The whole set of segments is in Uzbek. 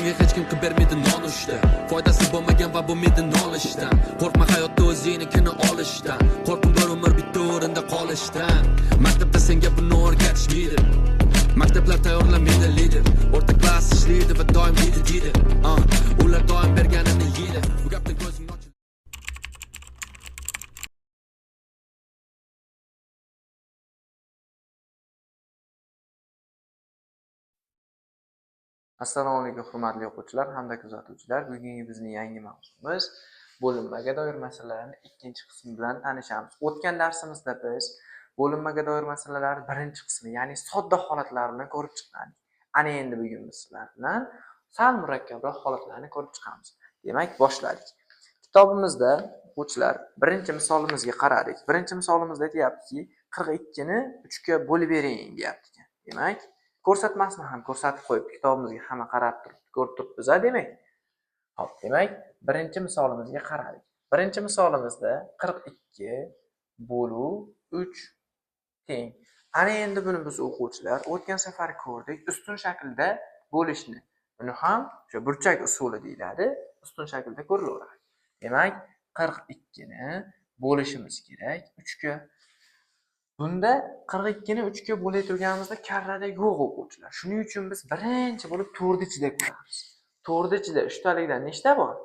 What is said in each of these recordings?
Senga hech kim qilib bermaydi nonushta. Foydasi bo'lmagan va bo'lmaydi nolishdan. Qo'rqma hayotda o'zingnikini olishdan. Qo'rqma bir umr bitta o'rinda qolishdan. Maktabda senga buni o'rgatishmaydi. Maktablar tayyorlamaydi lider. O'rta klass ishlaydi va doim deydi deydi. Ular doim berganini yeydi. Bu gapdan ko'zing ochil. Assalomu alaykum hurmatli o'quvchilar hamda kuzatuvchilar. Bugungi bizning yangi mavzumiz bo'linmaga doir masalalarning ikkinchi qismi bilan tanishamiz. O'tgan darsimizda biz bo'linmaga doir masalalar birinchi qismi, ya'ni sodda holatlar bilan ko'rib chiqqandik. Ana endi bugun biz sizlar bilan sal murakkabroq holatlarni ko'rib chiqamiz. Demak, boshladik. Kitobimizda o'quvchilar birinchi misolimizga qaradik. Birinchi misolimizda aytyaptiki, 42 ni 3 ga bo'lib bering deyapti ekan. Demak, ko'rsatmasini ham ko'rsatib qo'yib, kitobimizga hamma qarab turibdi, ko'rib turibmiz, demak. Xo'p, demak, birinchi misolimizga qaradik. Birinchi misolimizda 42 bo'luv 3 teng. Ana endi buni biz o'quvchilar o'tgan safar ko'rdik, ustun shaklda bo'lishni. Buni ham o'sha burchak usuli deyiladi, ustun shaklda ko'rilaveradi. Demak, 42 ni bo'lishimiz kerak 3 ga. Bunda 42 ni 3 ga bo'lay turganimizda karrada yo'q o'quvchilar. Shuning uchun biz birinchi bo'lib 4 ichida ko'ramiz. 4 ichida 3 talikdan nechta bor?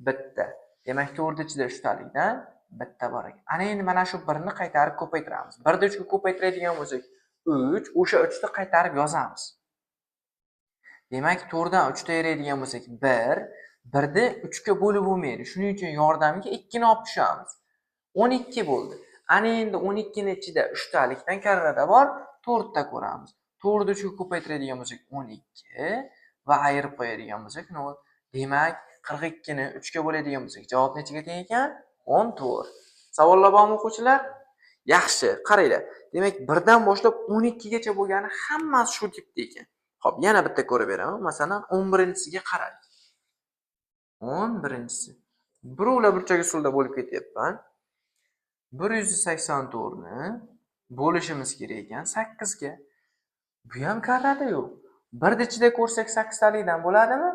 Bitta. Demak, 4 ichida 3 talikdan bitta bor ekan. Ana endi mana shu birni qaytarib ko'paytiramiz. 1 ni 3 ga ko'paytiradigan bo'lsak, 3, o'sha 3 ni qaytarib yozamiz. Demak, 4 dan 3 ta ayiradigan bo'lsak, 1, 1 ni 3 ga bo'lib bo'lmaydi. Shuning uchun yordamga 2 ni olib tushamiz. 12 bo'ldi. Ana endi 12 ni ichida 3 talikdan karrada bor, 4 ta ko'ramiz. 4 ni 3 ga ko'paytiradigan bo'lsak 12 va ayirib qo'yadigan bo'lsak 0. Demak, 42 ni 3 ga bo'ladigan bo'lsak, javob nechaga teng ekan? 14. Savollar bormi o'quvchilar? Yaxshi, qaranglar. Demak, 1 dan boshlab 12 gacha bo'lgani hammasi shu tipda ekan. Xo'p, yana bitta ko'rib beraman. Masalan, 11-chisiga qaraylik. 11-chisi. Birovlar burchak usulda bo'lib ketyapman. 184 ni bo'lishimiz kerak ekan 8 ga. Bu ham karrada yo'q. 1 ichida ko'rsak 8 talikdan bo'ladimi?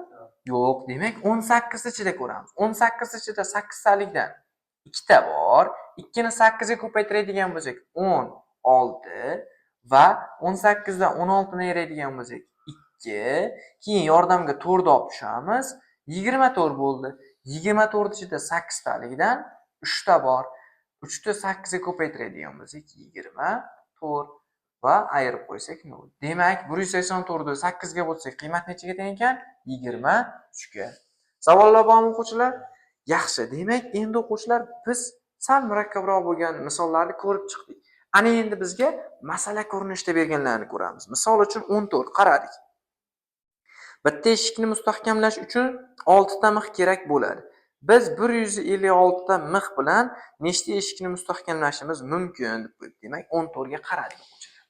Yo'q. Demak, 18 ichida ko'ramiz. 18 ichida 8 talikdan 2 ta bor. 2 ni 8 ga ko'paytiradigan bo'lsak 16 va 18 dan 16 ni ayiradigan bo'lsak 2. Keyin yordamga 4 olib tushamiz. 24 bo'ldi. 24 ichida 8 talikdan 3 ta bor. 3 ta 8 ga ko'paytiradigan bo'lsak 24 va ayirib qo'ysak 0. Demak, 184 ni 8 ga bo'lsak, qiymat nechaga teng ekan? 23 ga. Savollar bormi o'quvchilar? Yaxshi. Demak, endi o'quvchilar biz sal murakkabroq bo'lgan misollarni ko'rib chiqdik. Ana endi bizga masala ko'rinishida berganlarni ko'ramiz. Misol uchun 14 qaradik. Bitta eshikni mustahkamlash uchun 6 ta mix kerak bo'ladi. Biz 156 ta mix bilan nechta eshikni mustahkamlashimiz mumkin deb qo'yib, demak 14 ga qaradik o'quvchilar.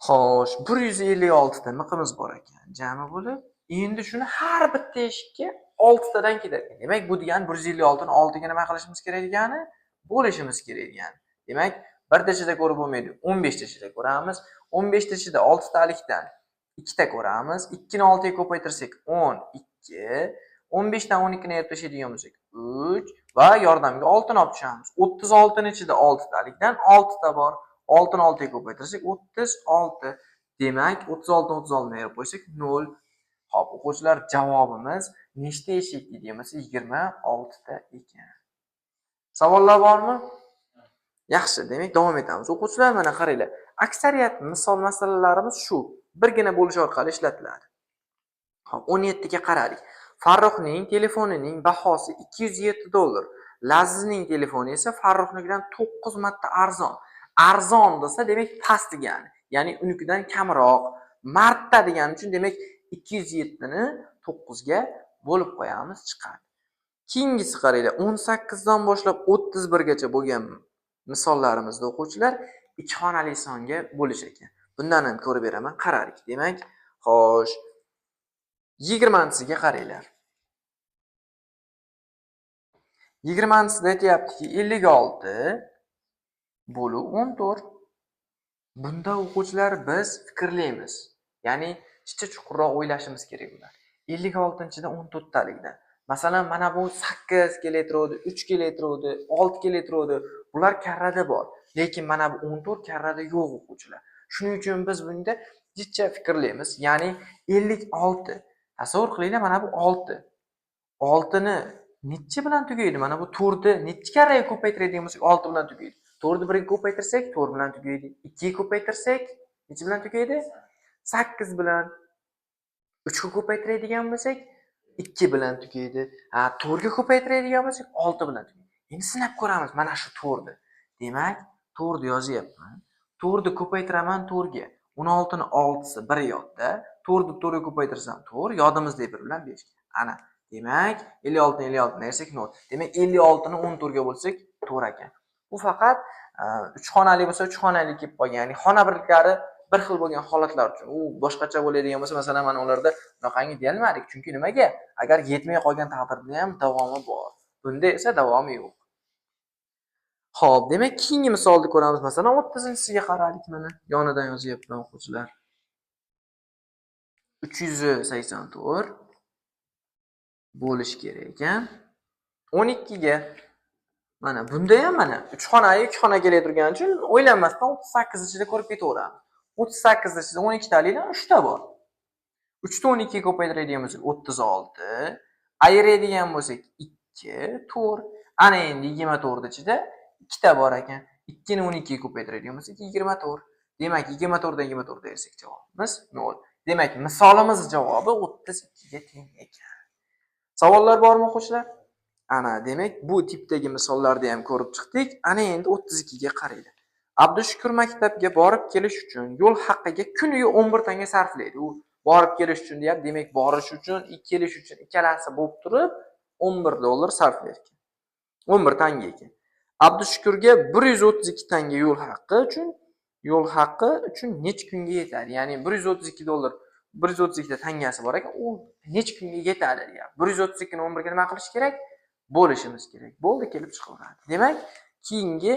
Xo'sh, 156 ta miximiz bor ekan, jami bo'lib. Endi shuni har bitta eshikka 6 tadan ketar ekan. Demak, bu degani 156 ni 6 ga nima qilishimiz kerak degani? Bo'lishimiz kerak degani. Demak, bir tachada ko'rib bo'lmaydi, 15 tachada ko'ramiz. 15 tachada 6 talikdan 2 ta ko'ramiz. 2 ni 6 ga ko'paytirsak 12, 15 dan 12 ni ayirib tashlaydigan bo'lsak 3 va yordamga 6 ni olib tushamiz. 36 ni ichida 6 talikdan 6 ta bor. 6 ni 6 ga ko'paytirsak 36. Demak, 36 ni 36 ni ayirib qo'ysak 0. Xo'p, o'quvchilar, javobimiz nechta eshik deydi bo'lsa 26 ta ekan. Savollar bormi? Yaxshi, demak davom etamiz. O'quvchilar, mana qaranglar. Aksariyat misol masalalarimiz shu birgina bo'lish orqali ishlatiladi. Xo'p, 17 ga qaradik. Farruxning telefonining bahosi $207. Lazizning telefoni esa Farruxnikidan 9 marta arzon. Arzon desa, demak past degani, ya'ni unikidan kamroq. Marta degani uchun demak 207 ni 9 ga bo'lib qo'yamiz, chiqadi. Keyingisi qaranglar, 18 dan boshlab 31 gacha bo'lgan misollarimizda o'quvchilar ikki xonali songa bo'lish ekan. Bundan ham ko'rib beraman, qaradik. Demak, xo'sh, 20-siga qaranglar. 20-sida aytyaptiki, 56 bo'luv 14. Bunda o'quvchilar biz fikrlaymiz. Ya'ni chicha chuqurroq o'ylashimiz kerak bular. 56-da 14 talikdan. Masalan, mana bu 8 kelaturuvdi, 3 kelaturuvdi, 6 kelaturuvdi. Bular karrada bor. Lekin mana bu 14 karrada yo'q o'quvchilar. Shuning uchun biz bunda jicha fikrlaymiz. Ya'ni 56. Tasavvur qilinglar, mana bu 6. 6 ni necha bilan tugaydi? Mana bu 4 ni necha karraga ko'paytiradigan bo'lsak 6 bilan tugaydi. 4 ni 1 ga ko'paytirsak 4 bilan tugaydi. 2 ga ko'paytirsak necha bilan tugaydi? 8 bilan. 3 ga ko'paytiradigan bo'lsak 2 bilan tugaydi. Ha, 4 ga ko'paytiradigan bo'lsak 6 bilan tugaydi. Endi sinab ko'ramiz mana shu 4 ni. Demak, 4 ni yozyapman. 4 ni ko'paytiraman 4 ga. 16 ni 6si 1 yodda. 4 ni 4 ga ko'paytirsam 4, yodimizdagi 1 bilan 5. Ana, demak 56 ni 56 ni ayirsak 0. Demak 56 ni 14 ga bo'lsak 4 ekan. Bu faqat 3 xonali bo'lsa 3 xonali kelib qolgan, ya'ni xona birliklari bir xil bo'lgan holatlar uchun. U boshqacha bo'ladigan bo'lsa, masalan, mana ularda bunaqangi deyolmadik. Chunki nimaga? Agar yetmay qolgan taqdirda ham davomi bor. Bunda esa davomi yo'q. Xo'p, demak, keyingi misolni ko'ramiz. Masalan, 30-siga qaradik mana. Yonidan yozyapman o'quvchilar. 384 bo'lish kerak ekan. 12 ga. Mana bunda ham mana 3 xonali 2 xona kelib turgani uchun o'ylanmasdan 38 ichida ko'rib ketaveramiz. 38 ichida 12 talikdan 3 ta bor. 3 ta 12 ga ko'paytiradigan bo'lsak 36, ayiradigan bo'lsak 2, 4. Ana endi 24 ichida 2 ta bor ekan. 2 ni 12 ga ko'paytiradigan bo'lsak 24. Demak, 24 dan 24 ayirsak javobimiz 0. Demak, misolimiz javobi 32 ga teng ekan. Savollar bormi o'quvchilar? Ana, demak, bu tipdagi misollarni ham ko'rib chiqdik. Ana endi 32 ga qaraylik. Abdushukur maktabga borib kelish uchun yo'l haqiga kuniga 11 tanga sarflaydi. U borib kelish uchun deyapti. Demak, borish uchun, kelish uchun ikkalasi bo'lib turib 11 dollar sarflar ekan. 11 tanga ekan. Abdushukurga 132 tanga yo'l haqqi uchun necha kunga yetadi? Ya'ni 132 dollar, 132 ta tangasi bor ekan, u necha kunga yetadi deyapti. 132 ni 11 ga nima qilish kerak? Bo'lishimiz kerak. Bo'ldi, kelib chiqaveradi. Demak, keyingi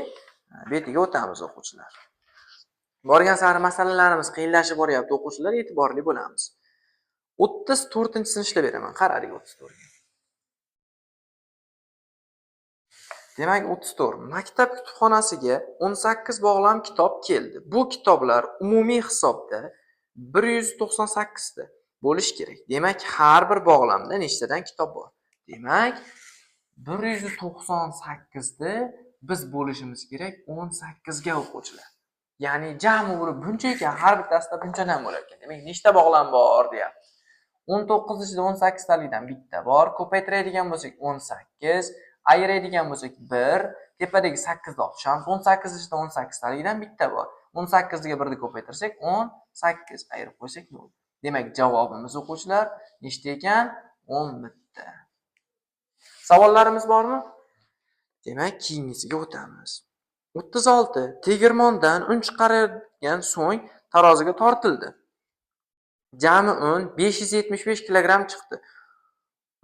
betiga o'tamiz o'quvchilar. Borgan sari masalalarimiz qiyinlashib boryapti o'quvchilar, e'tiborli bo'lamiz. 34-chisini ishlab beraman. Qaradik 34 ga. Demak, 34. Maktab kutubxonasiga 18 bog'lam kitob keldi. Bu kitoblar umumiy hisobda 198 ta bo'lishi kerak. Demak, har bir bog'lamda nechtadan kitob bor? Demak, 198 ta biz bo'lishimiz kerak 18 ga o'quvchilar. Ya'ni jami bo'lib buncha ekan, har bittasida bunchadan bo'lar ekan. Demak, nechta bog'lam bor deyapti. 19 ichida 18 talikdan bitta bor. Ko'paytiradigan bo'lsak 18, ayiradigan bo'lsak 1, tepadagi 8 ni olib tushamiz. 18 ichida 18 talikdan bitta bor. 18 ga 1 ni ko'paytirsak 18, ayirib qo'ysak 0. Demak, javobimiz o'quvchilar nechta ekan? 11 ta. Savollarimiz bormi? Demak, keyingisiga o'tamiz. 36. Tegirmondan un chiqarilgan so'ng taroziga tortildi. Jami un 575 kilogramm chiqdi.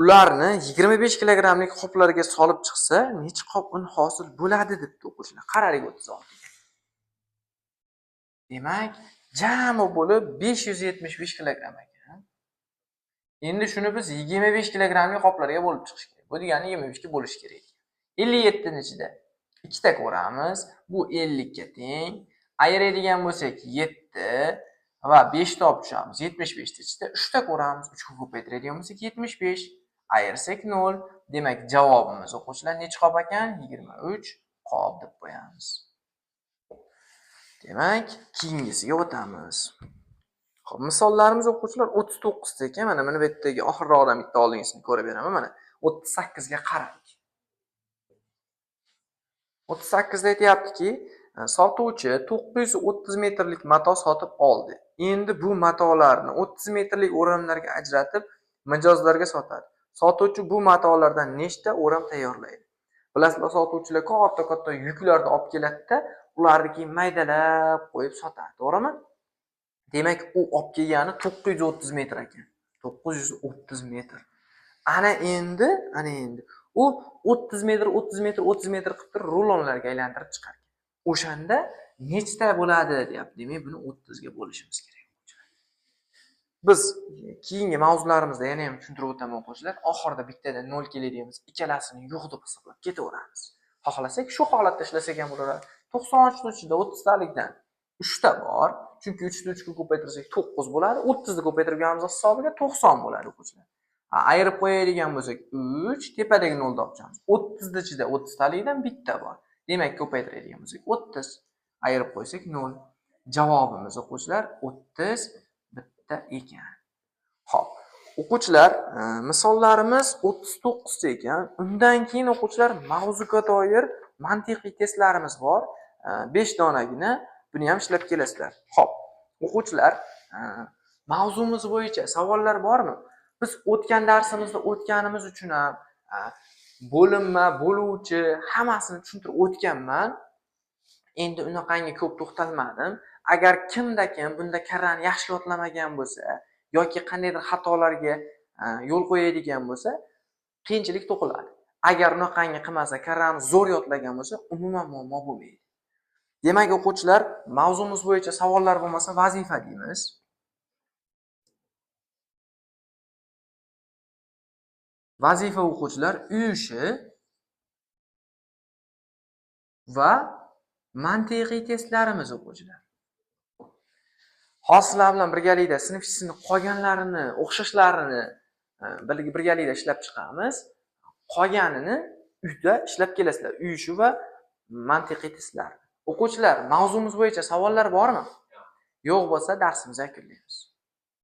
Ularni 25 kilogrammlik qoplarga solib chiqsa, necha qop un hosil bo'ladi debdi o'quvchilar. Qaradik 36 ga. Demak, jami bo'lib 575 kilogramm ekan. Endi shuni biz 25 kilogrammlik qoplarga bo'lib chiqish kerak. Bu degani 25 ga bo'lish kerak. 57 ning ichida 2 ta ko'ramiz. Bu 50 ga teng. Ayiradigan bo'lsak 7 va 5 ta olib tushamiz. 75 ning ichida 3 ta ko'ramiz. 3 ga ko'paytiradigan bo'lsak 75, ayirsak 0. Demak, javobimiz o'quvchilar necha qop ekan? 23 qop deb qo'yamiz. Demak, keyingisiga o'tamiz. Xo'p, misollarimiz o'quvchilar 39 ta ekan. Mana bu yerdagi oxirroqdan bitta oldingisini ko'rib beraman. Mana 38 ga qaradik. 38 da aytyaptiki, sotuvchi 930 metrlik mato sotib oldi. Endi bu matolarni 30 metrlik o'ramlarga ajratib, mijozlarga sotadi. Sotuvchi bu matolardan nechta o'ram tayyorlaydi? Bilasizlar, sotuvchilar katta-katta yuklarni olib keladi-da, ularni keyin maydalab qo'yib sotadi, to'g'rimi? Demak, u olib kelgani 930 metr ekan. 930 metr. Ana endi u 30 metr, 30 metr, 30 metr qilib turib rulonlarga aylantirib chiqar. O'shanda nechta bo'ladi deyapti. Demak, buni 30 ga bo'lishimiz kerak. Biz keyingi mavzularimizda yana ham tushuntirib o'taman o'quvchilar. Oxirida bittada 0 keladigan, ikkalasini yo'q deb hisoblab ketaveramiz. Xohlasak shu holatda ishlasak ham bo'laveradi. 93 ni ichida 30 talikdan 3 ta bor. Chunki 3 ni 3 ga ko'paytirsak 9 bo'ladi. 30 ni ko'paytirganimiz hisobiga 90 bo'ladi o'quvchilar. Ayirib qo'yadigan bo'lsak 3, tepadagi 0 ni olib 30 ni ichida 30 talikdan bitta bor. Demak, ko'paytiradigan bo'lsak 30, ayirib qo'ysak 0. Javobimiz o'quvchilar 30 bitta ekan. Xo'p, o'quvchilar, misollarimiz 39 ta ekan. Undan keyin o'quvchilar mavzuga doir mantiqiy testlarimiz bor. 5 donagina, buni ham ishlab kelasizlar. Xo'p, o'quvchilar, mavzumiz bo'yicha savollar bormi? Biz o'tgan darsimizda o'tganimiz uchun ham bo'linma, bo'luvchi hammasini tushuntirib o'tganman. Endi unaqangi ko'p to'xtalmadim. Agar kimda kim bunda karrani yaxshi yodlamagan bo'lsa yoki qandaydir xatolarga yo'l qo'yadigan bo'lsa, qiyinchilik tug'iladi. Agar unaqangi qilmasa, karrani zo'r yodlagan bo'lsa, umuman muammo bo'lmaydi. Demak, o'quvchilar, mavzumiz bo'yicha savollar bo'lmasa vazifa deymiz. Vazifa o'quvchilar uy ishi va mantiqiy testlarimiz o'quvchilar. Hozir sizlar bilan birgalikda sinf ishisini qolganlarini, o'xshashlarini birgalikda ishlab chiqamiz. Qolganini uyda ishlab kelasizlar. Uy ishi va mantiqiy testlar. O'quvchilar, mavzumiz bo'yicha savollar bormi? Yo'q bo'lsa darsimizni yakunlaymiz.